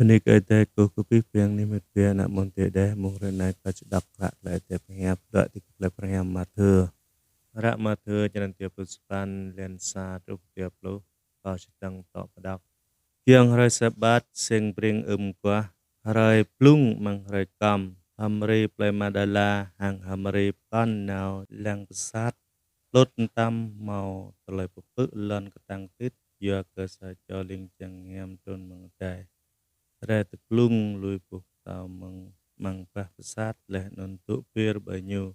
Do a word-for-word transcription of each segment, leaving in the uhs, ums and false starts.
Bơni kơ Ơi Adai kơkuh kơ abih bang ƀing met wa ană mơnuih Ơi Adai, mông hrơi anai kâo či đŏk hră tơlơi Ơi Adai pơhiăp, dua tui kơ tơlơi pơhiăp Mathiơ. Hră Mathiơ črăn dua pluh sapăn, lan sa truh dua pluh, kâo či dŏng tŏ pơđŏk. Giŏng hrơi Sabat, sing bring ưm guah, hrơi blung amăng hrơi kơm, H'Mari plơi Mađala hăng H'Mari pơkŏn nao lăng pơsat, hlŭt mơtam hmâo tơlơi pơpư̆ lŏn kơtang tit, yua kơ sa čô ling jang hiam trŭn mơ̆ng adai. Rai tơglŭng lui boh pơtâo mơ̆ng, amăng bah pơsat laih anŭn dŏ ber ƀơi ñu.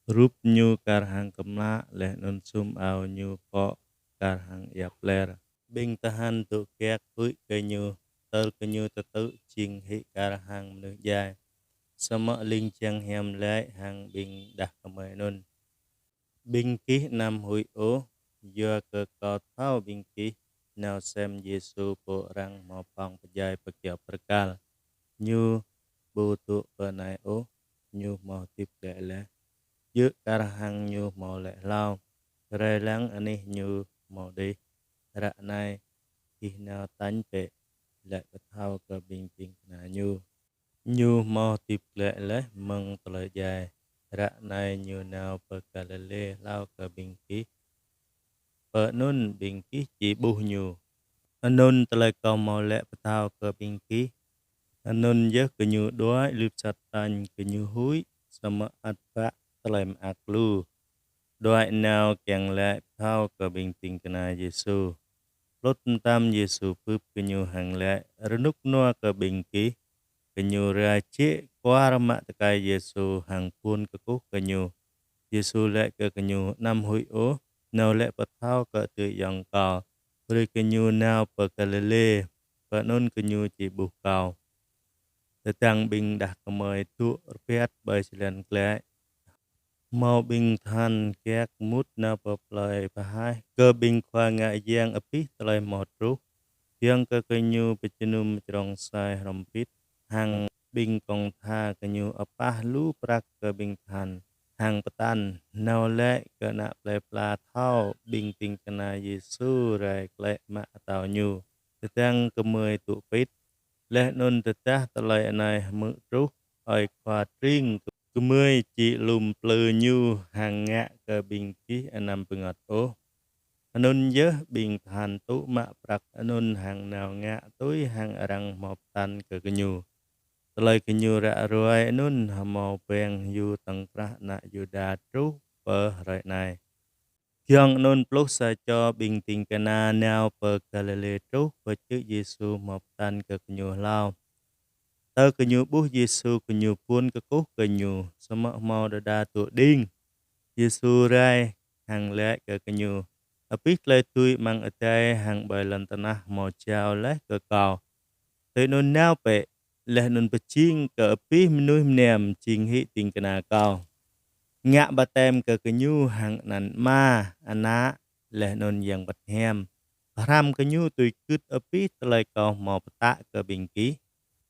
Rup ñu kar hăng kơmlă laih anŭn sum ao ñu kŏ kar hăng ia pler. Ƀing tơhan dŏ kiăk huĭ kơ ñu, tơl kơ ñu tơtư̆ jing hĭ kar hăng mơnuih djai. Samơ̆ ling jang hiam laĭ hăng ƀing đah kơmơi anŭn: Ƀing gih anăm huĭ ôh, yua kơ kâo thâo ƀing gih nao sem Yêsu pô arăng hmâo pŏng pơdjai pơ kyâo bơrkal. Ñu ƀu dŏ pơ anai ôh, ñu hmâo hơdip glaĭ laih. Djơ̆ kar hăng ñu hmâo laĭ hlâo: Rai lăng anih ñu hmâo đih. Ră anai gih nao tañ bĕ, laĭ pơthâo kơ ƀing ding kơna ñu: Ñu hmâo hơdip glaĭ laih mơ̆ng tơlơi djai. Ră anai ñu nao pơ Galilê hlâo kơ ƀing gih. Pơ anŭn ƀing gih či ƀuh ñu. Anŭn tơlơi kâo hmâo laĭ pơthâo kơ ƀing gih. Anŭn yơh gơñu đuaĭ lui pơsat tañ, gơñu huĭ, samơ̆ ăt bă tơlơi mơak lu. Đuaĭ nao kiăng laĭ pơthâo kơ ƀing ding kơna Yêsu. Hlŭt mơtam Yêsu bưp gơñu hăng laĭ: Rơnŭk rơnua kơ ƀing gih. Gơñu rai jĕ kuar mă tơkai Yêsu hăng ƀuăn kơkuh kơ ñu. Yêsu laĭ kơ gơñu: Anăm huĭ ôh, nao laĭ pơthâo kơ adơi ayŏng kâo, brơi gơñu nao pơ Galilê, pơ anŭn gơñu či ƀuh kâo. Tơdang ƀing đah kơmơi dŏ rơbat ƀơi jơlan glaĭ, hmâo ƀing tơhan kiăk mŭt nao pơ plơi pơhaih kơ ƀing khua ngă yang abih tơlơi hmâo truh, kiăng kơ gơñu pơjơnum mơčrŏng sai hrŏm hơbĭt, hăng ƀing kông tha gơñu apah lu prăk kơ ƀing tơhan, hăng pơtă nao laĭ kơ ană plơi pla thâo ƀing ding kơna Yêsu rai glaĭ mă atâo ñu. Tơdang gơmơi dŏ pĭt, laih anŭn tơdah tơlơi anai hmư̆ truh, ơi khua tring, gơmơi či lŏm plư ñu hăng ngă kơ ƀing gih anăm bơngơ̆t ôh. Anŭn yơh ƀing tơhan tŭ mă prăk anŭn hăng nao ngă tui hăng arăng hmâo pơtă kơ gơñu. Tơlơi gơñu ră ruai anŭn hmâo beng hyu tŏng krah ană Yuđa truh pơ hrơi anai. Giŏng anŭn pluh sa čô ƀing ding kơna nao pơ Galilê truh pơ čư̆ Yêsu hmâo pơtă kơ gơñu hlâo. Tơ gơñu ƀuh Yêsu, gơñu ƀuăn kơkuh kơ ñu, samơ̆ hmâo đơđa dŏ đing. Yêsu rai hăng laĭ kơ gơñu: Abih tơlơi dưi amăng adai hăng ƀơi lŏn tơnah hmâo jao laih kơ kâo. Tui anŭn nao bĕ, laih anŭn pơjing kơ abih mơnuih mơnam jing hĭ ding kơna kâo. Ngă baptem kơ gơñu hăng anăn Ama, Ană, laih anŭn Yang Bơngăt Hiam. Pơhrăm gơñu tui gưt abih tơlơi kâo hmâo pơtă kơ ƀing gih.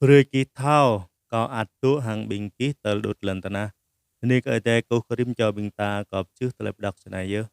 Brơi gih thâo, kâo ăt dŏ hăng ƀing gih tơl đŭt lŏn tơnah. Bơni kơ Ơi Adai kơkuh kơ rĭm čô ƀing ta. Kâo pơčeh tơlơi pơđŏk snei yơh.